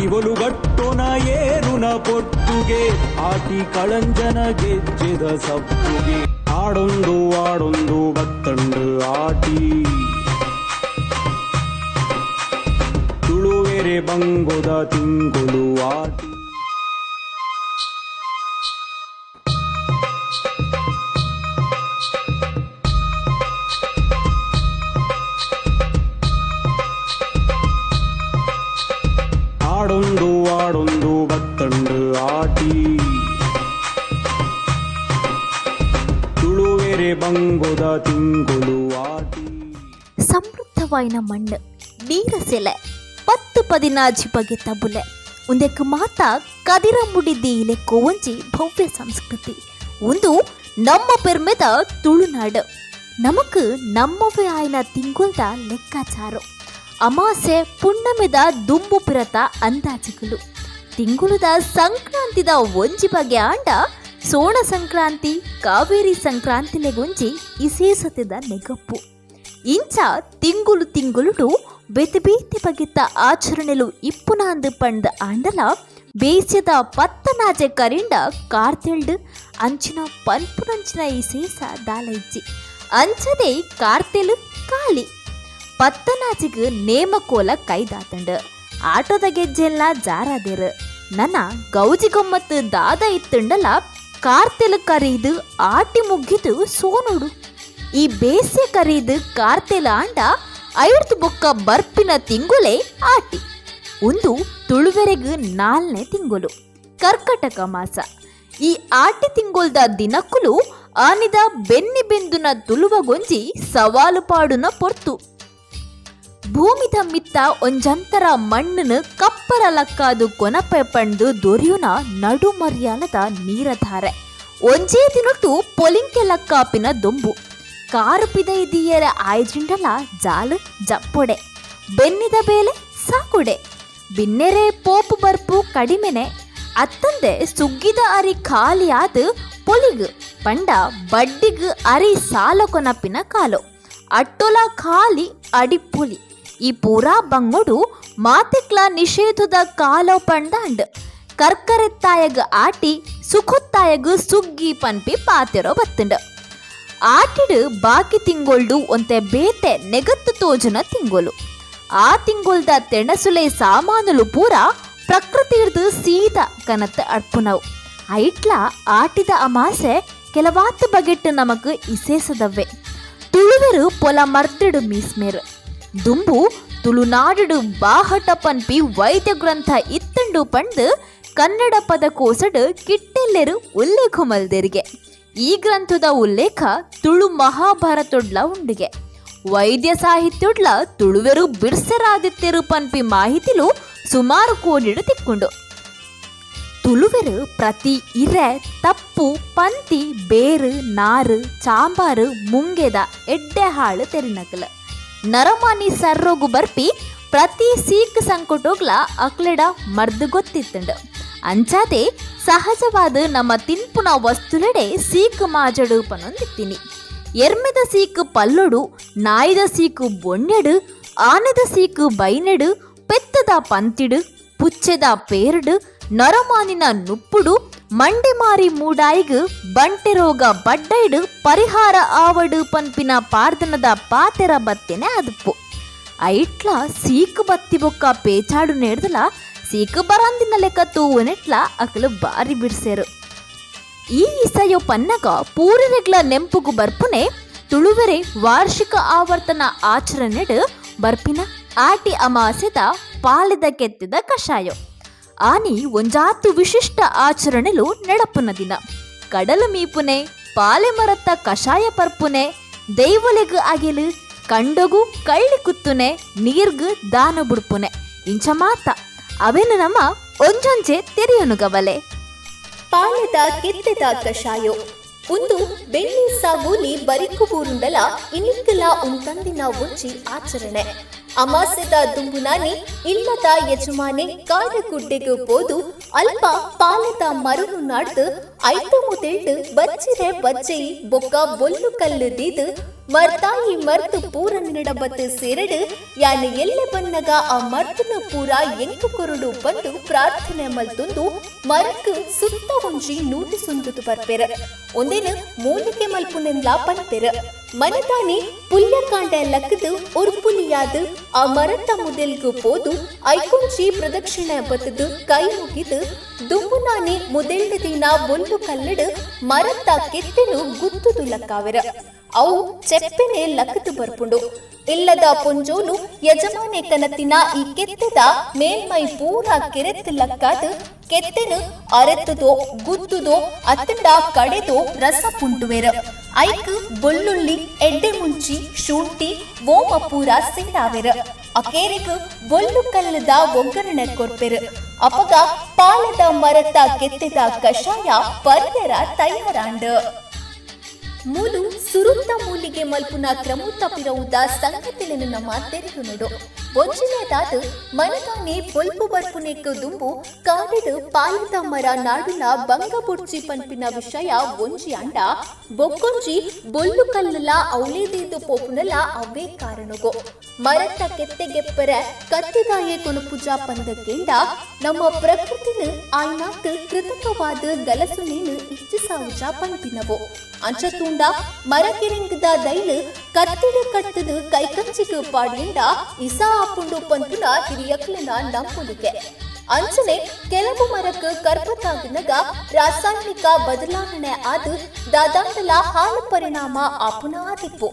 ದೈವೊಲು ಗಟ್ಟೊನ ಏರುನ ಪೊರ್ತುಗೆ ಆಟಿ ಕಳಂಜನ ಗೆಜ್ಜೆದ ಸಪ್ಪುಗೆ ಆಡೊಂದು ಆಡೊಂದು ಬತ್ತಂಡು ಆಟಿ ತುಳುವೆರೆ ಬಂಗೊದ ತಿಂಗೊಲು ಆಟಿ. ಆಡೊಂದು ಆಡೊಂದು ಬತ್ತಂಡು ಆಟಿ ತುಳುವೆರೆ ಬಂಗೊದ ತಿಂಗೊಲು ಆಟಿ. ಸಮೃದ್ಧವಾಯಿನ ಮಣ್ಣು, ನೀರ ಸೆಲೆ, 10-16 ಬಗೆತ ಬುಲೆ, ಉಂದೆಕ್ ಮಾತ ಕದಿರ ಮುಡಿದಿ ಲೆಕ್ಕೊ ಒಂಜಿ ಭವ್ಯ ಸಂಸ್ಕೃತಿ. ಉಂದು ನಮ್ಮ ಪೆರ್ಮೆದ ತುಳುನಾಡು. ನಮಕ್ ನಮ್ಮವೇ ಆಯ್ನ ತಿಂಗೊಲ್ದ ಲೆಕ್ಕಾಚಾರ, ಅಮಾಸೆ ಪುಣ್ಣಮೆದ ದುಂಬು ಪಿರತ ಅಂದಾಜುಗಳು, ತಿಂಗುಳುದ ಸಂಕ್ರಾಂತಿದ ಒಂಜಿ ಬಗೆ ಆಂಡ ಸೋಣ ಸಂಕ್ರಾಂತಿ, ಕಾವೇರಿ ಸಂಕ್ರಾಂತಿಲೆಗೊಂಜಿ ಇಸೇಸತೆದ ನೆಗಪ್ಪು. ಇಂಚ ತಿಂಗುಲು ತಿಂಗುಳುಡು ಬೇತೆ ಬೇತೆ ಬಗೆತ ಆಚರಣೆಲು ಇಪ್ಪುನಾಂದು ಪಂಡ್ ಆಂಡಲ ಬೇಸ್ಯದ ಪತ್ತನಾಜೆ ಕರಿಂಡ ಕಾರ್ತೆಲ್ಡ್ ಅಂಚಿನ ಪನ್ಪುನಂಚಿನ ಇಸೇಸ ದಾಲೈಜ್ಜಿ. ಅಂಚದೆ ಕಾರ್ತೆಲು ಕಾಲಿ ಪತ್ತನಾಜಿಗ್ ನೇಮಕೋಲ ಕೈದಾತಂಡ್, ಆಟೋದ ಗೆಜ್ಜೆಲ್ಲ ಜಾರಾದಿರು. ನನ್ನ ಗೌಜಿ ಗಮ್ಮತ್ತು ದಾದ ಇತ್ತುಂಡಲ ಕಾರ್ತೆಲು ಕರೀದು ಆಟಿ ಮುಗ್ಗಿದು ಸೋನೋಡು. ಈ ಬೇಸ್ಯ ಕರೀದು ಕಾರ್ತೆಲ ಆಂಡ ಐರ್ತು ಬೊಕ್ಕ ಬರ್ಪಿನ ತಿಂಗುಲೆ ಆಟಿ. ಒಂದು ತುಳುವೆರೆಗ್ ನಾಲ್ನೇ ತಿಂಗುಲು ಕರ್ಕಟಕ ಮಾಸ. ಈ ಆಟಿ ತಿಂಗೊಲ್ದ ದಿನಕ್ಕುಲು ಆನಿದ ಬೆನ್ನಿ ಬೆಂದುನ ತುಳುವಗೊಂಜಿ ಸವಾಲು ಪಾಡುನ ಪೊರ್ತು. ಭೂಮಿದ ಮಿತ್ತ ಒಂಜಂತರ ಮಣ್ಣನು ಕಪ್ಪರ ಲಕ್ಕಾದು ಕೊನಪೆ ಪಂಡು ದೊರೆಯುನ ನಡುಮರ್ಯಾಲದ ನೀರಧಾರೆ, ಒಂಜೇ ದಿನೊಟ್ಟು ಪೊಲಿಂಕೆ ಲಕ್ಕಾಪಿನ ದೊಂಬು, ಕಾರು ಪಿದ ಇದೀಯರ ಆಯ್ಜಿಂಡಲ ಜಾಲು ಜಪ್ಪೊಡೆ, ಬೆನ್ನಿದ ಬೇಲೆ ಸಾಕುಡೆ, ಬಿನ್ನೆರೆ ಪೋಪು ಬರ್ಪು ಕಡಿಮೆನೆ. ಅತ್ತಂದೆ ಸುಗ್ಗಿದ ಅರಿ ಖಾಲಿಯಾದ ಪೊಲಿಗು ಪಂಡ ಬಡ್ಡಿಗ್ ಅರಿ ಸಾಲ ಕೊನಪಿನ ಕಾಲು, ಅಟ್ಟೊಲ ಖಾಲಿ ಅಡಿಪೊಲಿ. ಈ ಪೂರಾ ಬಂಗೊಡು ಮಾತೆಕ್ಲ ನಿಷೇಧದ ಕಾಲೋ ಪಂಡಾಂಡ್. ಕರ್ಕರೆತ್ತಾಯಗ್ ಆಟಿ, ಸುಖೊತ್ತಾಯಗ್ ಸುಗ್ಗಿ ಪನ್ಪಿ ಪಾತೆರೋ ಬತ್ತುಂಡು. ಆಟಿಡು ಬಾಕಿ ತಿಂಗೊಳ್ಡು ಒಂತೆ ಬೇತೆ ನೆಗತ್ತು ತೋಜುನ ತಿಂಗೊಲು. ಆ ತಿಂಗೊಲ್ದ ತೆಣಸುಲೆ ಸಾಮಾನುಲು ಪೂರ ಪ್ರಕೃತಿರ್ದು ಸೀದಾ ಕನತ್ ಅಡ್ಪುನವು. ಐಟ್ಲ ಆಟಿದ ಅಮಾಸೆ ಕೆಲವಾತ್ ಬಗೆಟ್ ನಮಕ್ ಇಸೇಸದವ್ವೆ. ತುಳುವೆರು ಪೊಲ ಮರ್ದಿಡು ಮೀಸ್ಮೇರು. ದುಂಬು ತುಳುನಾಡು ಬಾಹಟ ಪನ್ಪಿ ವೈದ್ಯ ಗ್ರಂಥ ಇತ್ತಂಡು ಪಂಡು ಕನ್ನಡ ಪದಕೋಸಡು ಕಿಟ್ಟೆಲ್ಲೆರು ಉಲ್ಲೇಖ ಮಲ್ದೆರಿಗೆ. ಈ ಗ್ರಂಥದ ಉಲ್ಲೇಖ ತುಳು ಮಹಾಭಾರತೊಡ್ಲ ಉಂಡಿಗೆ. ವೈದ್ಯ ಸಾಹಿತ್ಯೊಡ್ಲ ತುಳುವೆರು ಬಿರ್ಸೆರಾದಿತ್ತೆರು ಪನ್ಪಿ ಮಾಹಿತಿಲು ಸುಮಾರು ಕೋಡಿಡು ತಿಕ್ಕೊಂಡು. ತುಳುವೆರು ಪ್ರತಿ ಇರೆ, ತಪ್ಪು, ಪಂತಿ, ಬೇರು, ನಾರು, ಚಾಂಬಾರು, ಮುಂಗೆದ ಎಡ್ಡೆ ಹಾಳು ತೆರಿನಕಲ. ನರಮಾನಿ ಸರ್ರೋಗು ಬರ್ಪಿ ಪ್ರತಿ ಸೀಕ್ ಸಂಕಟೋಗ್ಲ ಅಕ್ಲೆಡ ಮರ್ದು ಗೊತ್ತಿತ್ತಂಡು. ಅಂಚಾದೆ ಸಹಜವಾದ ನಮ್ಮ ತಿನ್ಪುನ ವಸ್ತುಲೆಡೆ ಸೀಕ್ ಮಾಜಡು ಪನೊಂದಿತ್ತೀನಿ. ಎರ್ಮೆದ ಸೀಕು ಪಲ್ಲೊಡು, ನಾಯಿದ ಸೀಕು ಬೊಣ್ಣೆಡು, ಆನೆದ ಸೀಕು ಬೈನೆಡು, ಪೆತ್ತದ ಪಂತಿಡು, ಪುಚ್ಚೆದ ಪೇರಡು, ನರಮಾನಿನ ನುಪ್ಪುಡು, ಮಂಡೆಮಾರಿ ಮೂಡಾಯಿಗ್, ಬಂಟೆ ರೋಗ ಬಡ್ಡೈಡು ಪರಿಹಾರ ಆವಡು ಪನ್ಪಿನ ಪಾರ್ದನದ ಪಾತೆರ ಬತ್ತೆನೆ ಅದುಪ್ಪು. ಐಟ್ಲ ಸೀಕು ಬತ್ತಿ ಬೊಕ್ಕ ಪೇಚಾಡು ನೇಡ್ದಲ ಸೀಕು ಬರಂದಿನ ಲೆಕ್ಕ ತೂವನೆಟ್ಲ ಅಕಲು ಬಾರಿ ಬಿಡ್ಸೇರು. ಈ ಇಸಯೋ ಪನ್ನಗ ಪೂರರೆಗ್ಲ ನೆಂಪುಗು ಬರ್ಪುನೆ ತುಳುವೆರೆ ವಾರ್ಷಿಕ ಆವರ್ತನ ಆಚರಣೆಡು ಬರ್ಪಿನ ಆಟಿ ಅಮಾಸೆದ ಪಾಲೆದ ಕೆತ್ತಿದ ಕಷಾಯೋ. ಆನಿ ಒಂಜಾತು ವಿಶಿಷ್ಟ ಆಚರಣೆಲು ನಡಪುನ ದಿನ. ಕಡಲು ಮೀಪುನೆ, ಪಾಲೆ ಮರತ್ತ ಕಷಾಯ ಪರ್ಪುನೆ, ದೈವಲೆಗ್ ಅಗೆಲು, ಕಂಡೊಗು ಕಳ್ಳಿ ಕುತ್ತುನೆ, ನೀರ್ಗ್ ದಾನ ಬುಡ್ಪುನೆ, ಇಂಚ ಮಾತ ಅವೇನು ನಮ್ಮ ಒಂಜೊಂಜೆ ತೆರೆಯನು ಗವಲೆ. ಪಾಲೆದ ಕೆತ್ತೆದ ಕಷಾಯೋ ಉಂದು ಬೆನ್ನಿ ಸಾಗೂಲಿ ಬರಿಕುಬೂರುಂಡಲ ಇನಿಕ್ಕಲ ಉಂತಂದಿನ ಒಂಜಿ ಆಚರಣೆ. ಅಮಾಸೆದ ದುಂಬುನಾನಿ ಇಲ್ಲದ ಯಜಮಾನೆ ಕಾಡಗುಡ್ಡೆಗ್ ಪೋದು ಅಲ್ಪ ಪಾಲೆದ ಮರುನು ನಾಡ್ದು ಐತ ಮುದೆಲ್ಡ್ ಬಚ್ಚಿರೆ ಬಜ್ಜೆಯಿ ಬೊಕ್ಕ ಬೊಲ್ಲು ಕಲ್ಲು ದೀದು. ಮರ್ತಾಯಿ ಮರ್ತು ಪೂರ ನಿನಡಬತ್ತು ಸೇರಡು ಯಾನ್ ಎಲ್ಲೆ ಬನ್ನಗ ಆ ಮರ್ತನ ಪೂರ ಎಂಕು ಕೊರಡು ಬಂದು ಪ್ರಾರ್ಥನೆ ಮಲ್ತೊಂದು ಮರಕ್ ಸುತ್ತ ಒಂಜಿ ನೂಲು ಸುಂದುದು ಬರ್ಪೆರ್. ಒಂದೇನು ಮೂಲಿಕೆ ಮಲ್ಪುನೆನ್ಲಾ ಪನ್ಪೆರ್. ಮನತಾನೆ ಪುಲ್ಯಕಾಂಡ ಲಕ್ಕದು ಉರ್ಪುಲಿಯಾದ ಆ ಮರತ ಮುದೆಲ್ಗು ಪೋದು ಐಕೊಂಚಿ ಪ್ರದಕ್ಷಿಣೆ ಬತ್ತದು ಕೈ ಮುಗಿದು ದುಂಬುನಾನೆ ಮುದೆಲ್ದ ದಿನ ಬೊಲ್ಲು ಕಲ್ಲಡು ಮರತ ಕೆತ್ತೆನು ಗುತ್ತುದು ಲಕ್ಕಾವೆರ. ಅವು ಚೆಪ್ಪೆನೆ ಲಕ್ಕದು ಬರ್ಪುಂಡು. ಇಲ್ಲದ ಪೊಂಜೋಲು ಯಜಮಾನೆ ಕನತಿನ ಈ ಕೆತ್ತೆದ ಮೇಲ್ಮೈ ಪೂರ ಕೆರೆತ್ ಲಕ್ಕಾದ ಕೆತ್ತೆನು ಅರೆತ್ತದೋ ಗುತ್ತುದೋ ಅತ್ತಂಡ ಕಡೆದೋ ರಸ ಪುಂಟುವೆರ. ಐಕ್ ಬೊಳ್ಳುಳ್ಳಿ ಎಡ್ಡೆ ಮುಂಚಿ ಶುಂಠಿ ಓಮ ಪೂರ ಸೇರಾವೆರ. ಅಕೇರಿಗ್ ಬೊಲ್ಲು ಕಲ್ಲದ ಒಗ್ಗರಣೆ ಕೊರ್ಪೆರು. ಅಪಗ ಪಾಲದ ಮರತ ಕೆತ್ತೆದ ಕಷಾಯ ಪರ್ಯರ ತಯಾರಾಂಡ್. ಮೂಲು ಸುರುತ್ತ ಮೂಲಿಗೆ ಮಲ್ಪುನ ಕ್ರಮುತ್ತ ಪಿರವುದ ಸಂಗತಿలను ನಮ್ಮ ತೆರೆದು ನೋಡು. ಒಂಜಿನೇದಾದ ಮನದಾನೆ ಬೊಲ್ಪು ಬರ್ಪುನೆಕ್ ದುಂಬು ಕಾಡಿಡು ಪಾಲದ ಮರ ನಾಡುನ ಬಂಗ ಬುಡ್ಚಿ ಪನ್ಪಿನ ವಿಷಯ ಒಂಜಿ ಅಂಡ ಬೊಕ್ಕೊಂಜಿ ಬೊಲ್ಲು ಕಲ್ಲಲ ಅವಲೇದೇದು ಪೋಪುನಲ ಅವೇ ಕಾರಣಗೋ. ಮರತ್ತ ಕೆತ್ತೆಗೆಪ್ಪರ ಕತ್ತಿದಾಯೆ ಕೊನುಪುಜ ಪಂದಕ್ಕೆಂಡ ನಮ್ಮ ಪ್ರಕೃತಿನ ಆಯ್ನಾತ್ ಕೃತಕವಾದ ಗಲಸುನೇನು ಇಚ್ಛಿಸಾವುಜ ಪನ್ಪಿನವು. ಅಂಚತೂಂಡ ಮರಕಿರಿಂಗದ ದೈಲು ಕತ್ತಿಡು ಕಟ್ಟದು ಕೈಕಂಚಿಗೆ ಪಾಡಿಂಡ ಇಸಾ ಆಪುಂಡು ಪಂಪುನ ಹಿರಿಯಕ್ಲನ ನಂಬುಲಿಕೆ. ಅಂಚನೆ ಕೆಲವು ಮರಕ್ಕೆ ಕರ್ಪತಾಗಿನಗ ರಾಸಾಯನಿಕ ಬದಲಾವಣೆ ಆದ ದಾದಾಂಡಲ ಹಾಲು ಪರಿಣಾಮ ಆಪುನ ಆದಿಪ್ಪು.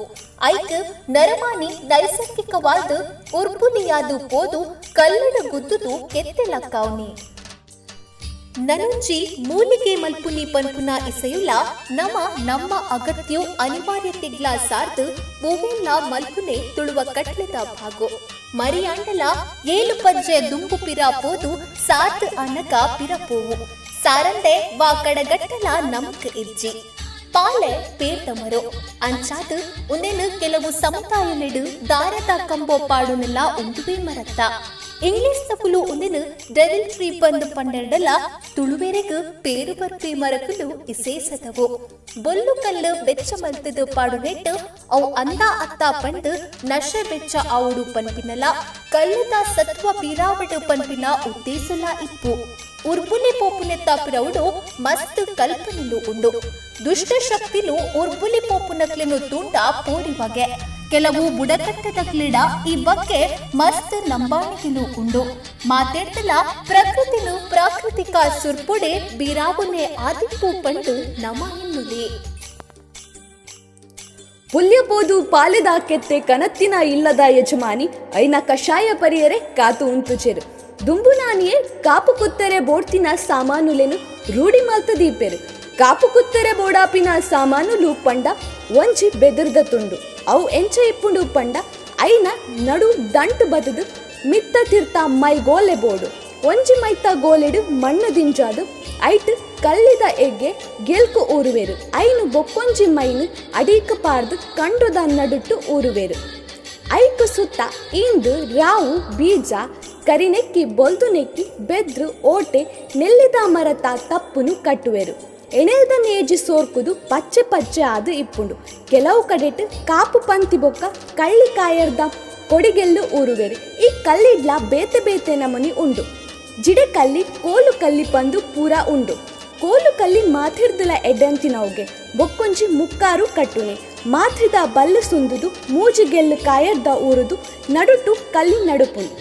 ಐಕ್ ನರಮಾನಿ ನೈಸರ್ಗಿಕವಾದ ಉರ್ಬುಲಿಯಾದು ಪೋದು ಕಲ್ಲಡ ಗುದ್ದುದು ಕೆತ್ತೆಲಕ್ಕಾವ್ನಿ. ನನೊಂಜಿ ಮೂಲಿಗೆ ಮಲ್ಪುನಿ ಪನ್ಪುನ ಇಸೆಯುಲ ನಮ ನಮ್ಮ ಅಗತ್ಯೋ ಅನಿವಾರ್ಯತೆಗ್ಲ ಸಾರ್ದು ಒವೆಲ್ಲ ಮಲ್ಪುನೆ ತುಳುವ ಕಟ್ಲೆದ ಭಾಗೋ. ಮರಿಯಾಂಡಲ ಏಳು ಪಜ್ಜೆ ದುಂಬು ಪಿರ ಪೋದು ಸಾತ್ ಅನಕ ಪಿರಪೋವು ಸಾರಂದೆ ವಾ ಕಡಗಟ್ಟಲ ನಮಕ್ ಇಜ್ಜಿ. ಪಾಲೆ ಪೇರ್ತಮರು ಅಂಚಾದು ಉಂದೇನು ಕೆಲವು ಸಮುದಾಯಲೆಡು ದಾರದ ಕಂಬೋ ಪಾಡುನೆಲ್ಲ ಉಂದುವೇ ಮರತ್ತ. ಇಂಗ್ಲಿಷ್ ತಪುಲು ಉಂದಿನ ಡೆವಿಲ್ ಟ್ರೀ ಬಂದು ಪಂಡೆರಡಲ ತುಳುವೆರೆಗ್ ಪೇರು ಬರ್ಪಿ ಮರಕುಲು ಇಸೇಸದವು. ಬೊಲ್ಲು ಕಲ್ಲು ಬೆಚ್ಚ ಮಲ್ತದು ಪಾಡುನೆಟ್ಟು ಅವು ಅಂದ ಅತ್ತ ಪಂಡು ನಶೆ ಬೆಚ್ಚ ಆವುಡು ಪನ್ಪಿನಲ ಕಲ್ಲುದ ಸತ್ವ ಬೀರಾವಡು ಪನ್ಪಿನ ಉದ್ದೇಶಲ ಇಪ್ಪು. ಉರ್ಬುಲಿ ಪೋಪುನೆತ್ತ ಪಿರವುಡು ಮಸ್ತ್ ಕಲ್ಪನೆಲು ಉಂಡು. ದುಷ್ಟ ಶಕ್ತಿಲು ಉರ್ಬುಲಿ ಪೋಪುನಕ್ಲೆನು ತೂಂಡ ಪೋಡಿವಗೆ. ಕೆಲವು ಬುಡಕಟ್ಟದ ಕ್ರೀಡ ಈ ಬಗ್ಗೆ ಮಸ್ತ್ ನಂಬಾಣಿಕೆಲು ಉಂಡು. ಮಾತೇರ್ತಲ ಪ್ರಕೃತಿನು ಪ್ರಾಕೃತಿಕ ಸುರ್ಪುಡೆ ಬೀರಾವುನೆ ಆದಿಪ್ಪು ಪಂಡು ನಮ ಎನ್ನುಲಿ. ಪುಲ್ಯಪೋದು ಪಾಲೆದ ಕೆತ್ತೆ ಕನತ್ತಿನ ಇಲ್ಲದ ಯಜಮಾನಿ ಐನ ಕಷಾಯ ಪರಿಯರೆ ಕಾತು ಉಂತುಚೆರು. ದುಂಬುನಾನಿಯೇ ಕಾಪು ಕುತ್ತರೆ ಬೋಡ್ತಿನ ಸಾಮಾನುಲೆನು ರೂಢಿ ಮಲ್ತ ದೀಪೆರು. ಕಾಪು ಕುತ್ತರೆ ಬೋಡಾಪಿನ ಸಾಮಾನುಲು ಪಂಡ ಒಂಜಿ ಬೆದರ್ದ ತುಂಡು. ಅವು ಎಂಚ ಇಪ್ಪುಂಡು ಪಂಡ ಐನ ನಡು ದಂಟು ಬದದು ಮಿತ್ತ ತಿರ್ತ ಮೈ ಗೋಲೆ ಬೋಡು. ಒಂಜಿ ಮೈತ ಗೋಲೆಡು ಮಣ್ಣು ದಿಂಜಾದು ಐಟ್ ಕಲ್ಲಿದ ಎಗ್ಗೆ ಗೆಲ್ಕು ಊರುವೆರು. ಐನು ಬೊಕ್ಕೊಂಜಿ ಮೈನು ಅಡೀಕ ಪಾರ್ದು ಕಂಡುದ ನಡುಟ್ಟು ಊರುವೆರು. ಐಕು ಸುತ್ತ ಇಂದು ರಾವು ಬೀಜ ಕರಿನೆಕ್ಕಿ ಬೊಲ್ದು ನೆಕ್ಕಿ ಬೆದ್ರು ಓಟೆ ನೆಲ್ಲಿದ ಮರತ ತಪ್ಪುನು ಕಟ್ಟುವೆರು. ಎಣೆಲ್ದ ನೇಜಿ ಸೋರ್ಕುದು ಪಚ್ಚೆ ಪಚ್ಚೆ ಆದು ಇಪ್ಪುಂಡು. ಕೆಲವು ಕಡೆಟ್ ಕಾಪು ಪಂತಿ ಬೊಕ್ಕ ಕಳ್ಳಿ ಕಾಯರ್ದ ಕೊಡಿಗೆಲ್ಲು ಊರುವೆರು. ಈ ಕಲ್ಲಿಡ್ಲ ಬೇತೆ ಬೇತೆ ನಮನಿ ಉಂಡು. ಜಿಡೆ ಕಲ್ಲಿ ಕೋಲು ಕಲ್ಲಿ ಪಂದು ಪೂರ ಉಂಡು. ಕೋಲು ಕಲ್ಲಿ ಮಾಥಿರ್ದಲ ಎಡ್ಡಂತಿನವುಗೆ ಬೊಕ್ಕೊಂಜಿ ಮುಕ್ಕಾರು ಕಟ್ಟುನೆ. ಮಾಥಿದ ಬಲ್ಲು ಸುಂದುದು ಮೂಜಿಗೆಲ್ಲು ಕಾಯರ್ದ ಊರುದು ನಡುಟು ಕಲ್ಲಿ ನಡುಪುನು.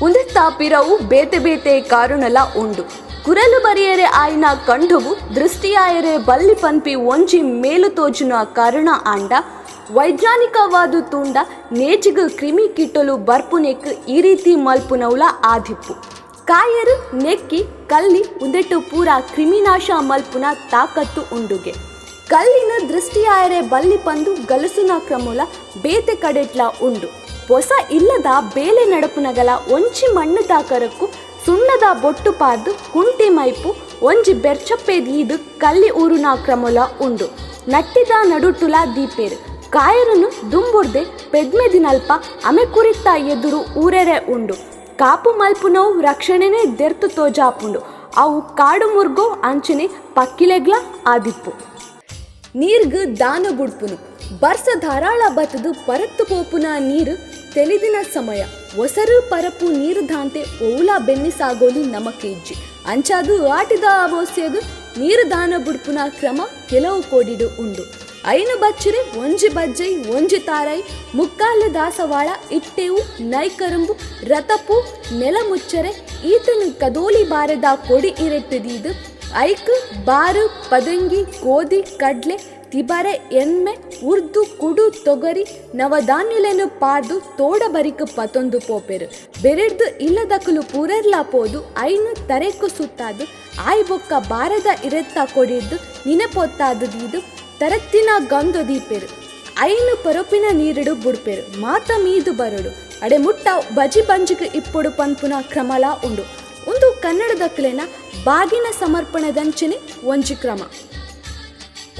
ಉಂದೆತ್ತ ಪಿರವು ಬೇತೆ ಬೇತೆ ಕಾರುಣಲ ಉಂಡು. ಕುರಲು ಬರಿಯರೆ ಆಯ್ನ ಕಂಡುವು ದೃಷ್ಟಿಯಾಯರೆ ಬಲ್ಲಿ ಪನ್ಪಿ ಒಂಜಿ ಮೇಲು ತೋಜುನ ಕಾರಣ ಆಂಡ ವೈಜ್ಞಾನಿಕವಾದು ತೂಂಡ ನೇಜಿಗ್ ಕ್ರಿಮಿ ಕಿಟ್ಟಲು ಬರ್ಪುನೆಕ್ ಈ ರೀತಿ ಮಲ್ಪುನೌಲ ಆದಿಪ್ಪು. ಕಾಯರು ನೆಕ್ಕಿ ಕಲ್ಲಿ ಉಂದೆಟ್ಟು ಪೂರ ಕ್ರಿಮಿನಾಶ ಮಲ್ಪುನ ತಾಕತ್ತು ಉಂಡುಗೆ. ಕಲ್ಲಿನ ದೃಷ್ಟಿಯಾಯರೆ ಬಲ್ಲಿ ಪಂದು ಗಲಸುನ ಕ್ರಮುಲ ಬೇತೆ ಕಡೆಟ್ಲ ಉಂಡು. ಹೊಸ ಇಲ್ಲದ ಬೇಲೆ ನಡಪುನಗಲ ಒಂಚಿ ಮಣ್ಣು ತಾಕರಕ್ಕು ಸುಣ್ಣದ ಬೊಟ್ಟು ಪಾರ್ದು ಕುಂಟಿ ಮೈಪು ಒಂಜಿ ಬೆರ್ಚಪ್ಪೆ ದೀದು ಕಲ್ಲಿ ಊರುನ ಕ್ರಮುಲ ಉಂಡು. ನಟ್ಟಿದ ನಡುಟುಲ ದೀಪೇರು. ಕಾಯರನು ದುಂಬುರ್ದೆ ಪೆದ್ಮೆದಿನಲ್ಪ ಅಮೆ ಕುರಿತ ಎದುರು ಊರೆರೆ ಉಂಡು. ಕಾಪು ಮಲ್ಪುನವು ರಕ್ಷಣೆನೇ ದೆರ್ತು ತೋಜಾಪುಂಡು. ಅವು ಕಾಡು ಮುರ್ಗೋ ಅಂಚನೆ ಪಕ್ಕಿಲೆಗ್ಲ ಆದಿಪ್ಪು. ನೀರ್ಗ್ ದಾನ ಬುಡ್ಪುನು. ಬರ್ಸ ಧಾರಾಳ ಬತ್ತದು ಪರತ್ತು ಪೋಪುನ ನೀರು ತೆಲಿದಿನ ಸಮಯ ಒಸರು ಪರಪು ನೀರು ದಾಂತೆ ಓಲಾ ಬೆನ್ನಿ ಸಾಗೋಲಿ ನಮಕ್ ಇಜ್ಜಿ. ಅಂಚಾದು ಆಟಿದ ಅಮಾವಾಸ್ಯೆಗ್ ನೀರು ದಾನ ಬುಡ್ಪುನ ಕ್ರಮ ಕೆಲವು ಕೋಡಿಡು ಉಂಡು. ಐನು ಬಚ್ಚಿರೆ ಒಂಜಿ ಬಜ್ಜೈ ಒಂಜಿ ತಾರೈ ಮುಕ್ಕಾಲು ದಾಸವಾಳ ಇಟ್ಟೆವು ನೈಕರುಂಬು ರತಪು ನೆಲ ಮುಚ್ಚರೆ ಈತನು ಕದೋಲಿ ಬಾರದ ಕೊಡಿ ಇರೆಟ್ಟದೀದು ಐಕ್ ಬಾರು ಪದಂಗಿ ಗೋಧಿ ಕಡ್ಲೆ ತಿಬರೆ ಎಮ್ಮೆ ಉರ್ದು ಕುಡು ತೊಗರಿ ನವಧಾನ್ಯುಲೆನು ಪಾರ್ದು ತೋಡ ಬರಿಕ್ ಪತೊಂದು ಪೋಪೆರು. ಬೆರೆಡ್ದು ಇಲ್ಲದಕುಲು ಪೂರೆರ್ಲಾ ಪೋದು ಐನು ತರೆಕು ಸುತ್ತಾದು ಆಯ್ ಬೊಕ್ಕ ಬಾರದ ಇರೆತ್ತ ಕೊಡಿಡ್ದು ನಿನೆಪೊತ್ತಾದು ದೀದು ತರತ್ತಿನ ಗಂದು ದೀಪೆರು. ಐನು ಪರಪಿನ ನೀರಿಡು ಬುಡ್ಪೆರು ಮಾತ ಮೀದು ಬರಡು ಅಡೆ ಮುಟ್ಟ ಬಜಿ ಬಂಜಿಗೆ ಇಪ್ಪೊಡು ಪನ್ಪುನ ಕ್ರಮಲಾ ಉಂಡು. ಒಂದು ಕನ್ನಡದಕ್ಲೆನ ಬಾಗಿನ ಸಮರ್ಪಣದಂಚನೆ ಒಂಜಿ ಕ್ರಮ.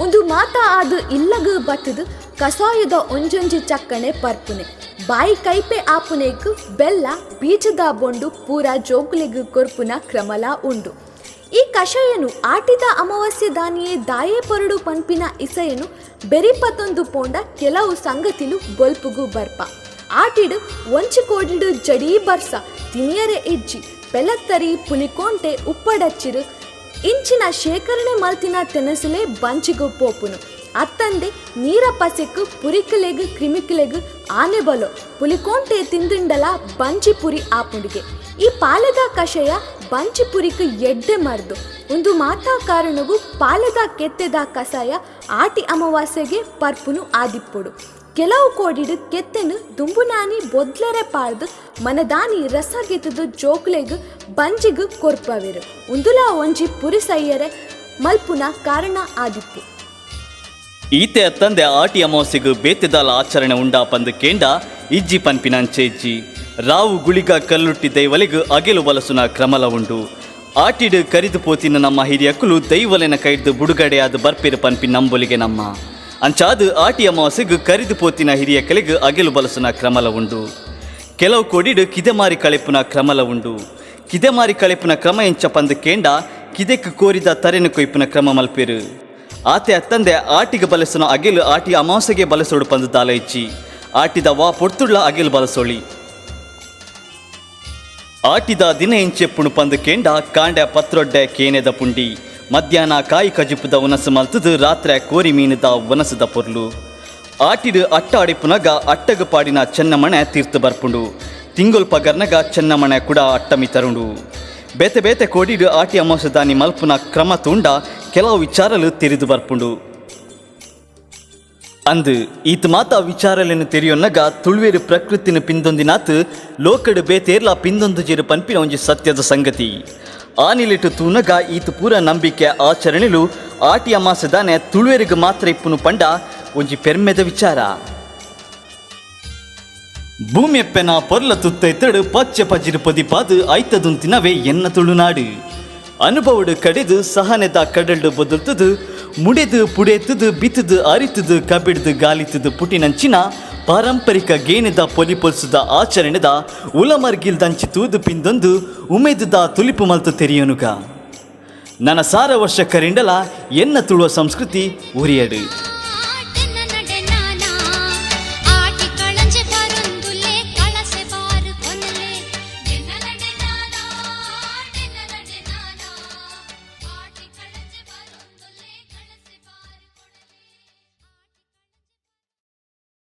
ಒಂದು ಮಾತ ಆದು ಇಲ್ಲಗ ಬತ್ತದು ಕಸಾಯದ ಒಂಜೊಂಜಿ ಚಕ್ಕಣೆ ಪರ್ಪುನೆ ಬಾಯಿ ಕೈಪೆ ಆಪುನೆಗ್ ಬೆಲ್ಲ ಬೀಜದ ಬೊಂಡು ಪೂರ ಜೋಕುಲೆಗ್ ಕೊರ್ಪುನ ಕ್ರಮಲಾ ಉಂಡು. ಈ ಕಷಾಯನು ಆಟಿದ ಅಮಾವಾಸ್ಯೆ ದಾನಿಯೇ ದಾಯೆ ಪೊರಡು ಪನ್ಪಿನ ಇಸೆಯನು ಬೆರಿಪತೊಂದು ಪೋಂಡ ಕೆಲವು ಸಂಗತಿಲು ಬೊಲ್ಪುಗು ಬರ್ಪ. ಆಟಿಡು ಒಂಚಿ ಕೋಡಿಡು ಜಡೀ ಬರ್ಸ ತಿನಿಯರೆ ಇಜ್ಜಿ ಪೆಲತ್ತರಿ ಪುಲಿಕೋಂಟೆ ಉಪ್ಪಡಚ್ಚಿರು ಇಂಚಿನ ಶೇಖರಣೆ ಮಲ್ತಿನ ತೆನಸುಲೆ ಬಂಚಿಗು ಪೋಪುನು. ಅತ್ತಂದೆ ನೀರ ಪಸೆಕ್ಕು ಪುರಿಕಲೆಗ್ ಕ್ರಿಮಿಕಲೆಗ್ ಆನೆ ಬಲೋ ಪುಲಿಕೋಂಟೆ ತಿಂದಿಂಡಲ ಬಂಚಿ ಪುರಿ ಆಪುಂಡಿಗೆ. ಈ ಪಾಲೆದ ಕಷಾಯ ಬಂಚಿ ಪುರಿಕ್ ಎಡ್ಡೆ ಮರ್ದು. ಒಂದು ಮಾತಾ ಕಾರಣಗೂ ಪಾಲೆದ ಕೆತ್ತೆದ ಕಷಾಯ ಆಟಿ ಅಮಾವಾಸ್ಯೆಗೆ ಪರ್ಪುನು ಆದಿಪ್ಪುಡು. ಕೆಲವು ಕೋಡಿಡು ಕೆತ್ತೆನು ದುಂಬುನಾನಿ ಬೊದ್ಲರೆ ಪಾರ್ದು ಮನದಾನಿ ರಸ ಗೆತ್ತದು ಜೋಕ್ಲೆಗ್ ಬಂಜಿಗ್ ಕೊರ್ಪವೆರು. ಉಂದುಲಾ ಒಂಜಿ ಪುರಿಸಯ್ಯರೆ ಮಲ್ಪುನ ಕಾರಣ ಆದಿಪ್ಪು. ಈತೆ ಅತ್ತಂದೆ ಆಟಿ ಅಮಾವಾಸ್ಯೆಗ್ ಬೇತೆದಾಲ ಆಚರಣೆ ಉಂಡಾ ಪಂದು ಕೇಂಡ ಇಜ್ಜಿ ಪನ್ಪಿನಂಚೆ ಇಜ್ಜಿ. ರಾವು ಗುಳಿಗ ಕಲ್ಲುಟ್ಟಿ ದೈವಲಿಗ್ ಅಗೆಲು ಬಲಸುನ ಕ್ರಮಲ ಉಂಡು. ಆಟಿಡು ಕರಿದು ಪೋತಿನ ನಮ್ಮ ಹಿರಿಯಕ್ಕುಲು ದೈವಲೆನ ಕೈಡ್ದು ಬುಡುಗಡೆಯಾದ ಬರ್ಪೆರು ಪನ್ಪಿ ನಂಬೊಲಿಗೆ ನಮ್ಮ. ಅಂಚಾದು ಆಟಿ ಅಮಾವಾಸ್ಯೆಗ್ ಕರಿದು ಪೋತಿನ ಹಿರಿಯಕ್ಕಲಿಗ್ ಅಗೆಲು ಬಲಸುನ ಕ್ರಮಲ ಉಂಡು. ಕೆಲವು ಕೋಡಿಡು ಕಿದೆಮಾರಿ ಕಳೆಪುನ ಕ್ರಮಲ ಉಂಡು. ಕಿದೆಮಾರಿ ಕಳೆಪುನ ಕ್ರಮ ಎಂಚ ಪಂದು ಕೇಂಡ ಕಿದೆಕ್ ಕೋರಿದ ತರೆನು ಕೊಯ್ಪುನ ಕ್ರಮ ಮಲ್ಪೆರು. ಆತೆ ಅತ್ತಂದೆ ಆಟಿಗೆ ಬಲಸುನ ಅಗೆಲು ಆಟಿ ಅಮಾವಾಸ್ಯೆಗೆ ಬಲಸೋಡು ಪಂದು ದಾಲ ಇಚ್ಚಿ. ಆಟಿದ ವಾ ಪೊರ್ತುಳ್ಳ ಅಗೆಲು ಬಲಸೋಳಿ. ಆಟಿದ ದಿನ ಎಂಚೆಪ್ಪುಣು ಪಂದು ಕೇಂಡ ಕಾಂಡೆ ಪತ್ರೊಡ್ಡೆ ಕೇನೆದ ಪುಂಡಿ, ಮಧ್ಯಾಹ್ನ ಕಾಯಿ ಕಜಿಪುದ ಒನಸು ಮಲ್ತದು, ರಾತ್ರೆ ಕೋರಿ ಮೀನುದ ಒನಸುದ ಪೊರ್ಲು. ಆಟಿಡು ಅಟ್ಟ ಅಡಿಪುನಗ ಅಟ್ಟಗು ಪಾಡಿನ ಚೆನ್ನಮಣೆ ತೀರ್ತು ಬರ್ಪುಂಡು. ತಿಂಗೊಲ್ ಪಗರ್ನಗ ಚೆನ್ನಮಣೆ ಕೂಡ ಅಟ್ಟಮಿ ತರುಂಡು. ಬೇತೆ ಬೇತೆ ಕೋಡಿಡು ಆಟಿ ಅಮಾವಾಸ್ಯದಾನಿ ಮಲ್ಪುನ ಕ್ರಮ ತೂಂಡ ಕೆಲವು ವಿಚಾರಲು ತೆರಿದು ಬರ್ಪುಂಡು. ಅಂದು ಈತ ಮಾತಾ ವಿಚಾರಲೆನು ತೆರಿಯೊನ್ನಗ ತುಳುವೇರು ಪ್ರಕೃತಿನ ಪಿಂದೊಂದಿನಾತ್ ಲೋಕಡು ಬೇತೇರ್ಲ ಪಿಂದೊಂದು ಜೇರು ಪನ್ಪಿನ ಒಂಜಿ ಸತ್ಯದ ಸಂಗತಿ. ಆನಿಲಿಟ್ಟು ತೂನಗ ಈತ ಪೂರ ನಂಬಿಕೆ ಆಚರಣೆಲು ಆಟಿ ಅಮಾಸೆದಾನೆ ತುಳುವೇರಿಗೆ ಮಾತ್ರ ಇಪ್ಪುನು ಪಂಡ ಒಂಜಿ ಪೆರ್ಮೆದ ವಿಚಾರ. ಭೂಮಿಯಪ್ಪೆನ ಪೊರ್ಲ ತುತ್ತೈತಡು ಪಚ್ಚೆ ಪಜಿರು ಪದಿಪಾದು ಐತದುಂತಿನವೇ ಎನ್ನ ತುಳುನಾಡು. ಅನುಭವಡು ಕಡಿದು ಸಹನೆದ ಕಡಲ್ಡು ಬದುಲ್ತದು ಮುಡೆದು ಪುಡೆತದು ಬಿತ್ತದು ಅರಿತದು ಕಬಿಡ್ದು ಗಾಲಿತದು ಪುಟಿನಂಚಿನ ಪಾರಂಪರಿಕ ಗೇನದ ಪೊಲಿಪೊಲ್ಸುದ ಆಚರಣೆದ ಉಲಮರ್ಗಿಲ್ದಂಚಿ ತೂದು ಪಿಂದೊಂದು ಉಮೇದುದ ತುಲಿಪು ಮಲ್ತು ತೆರಿಯನುಗ. ನನ್ನ ಸಾರ ವರ್ಷ ಕರಿಂಡಲ ಎನ್ನ ತುಳುವ ಸಂಸ್ಕೃತಿ ಉರಿಯಡು.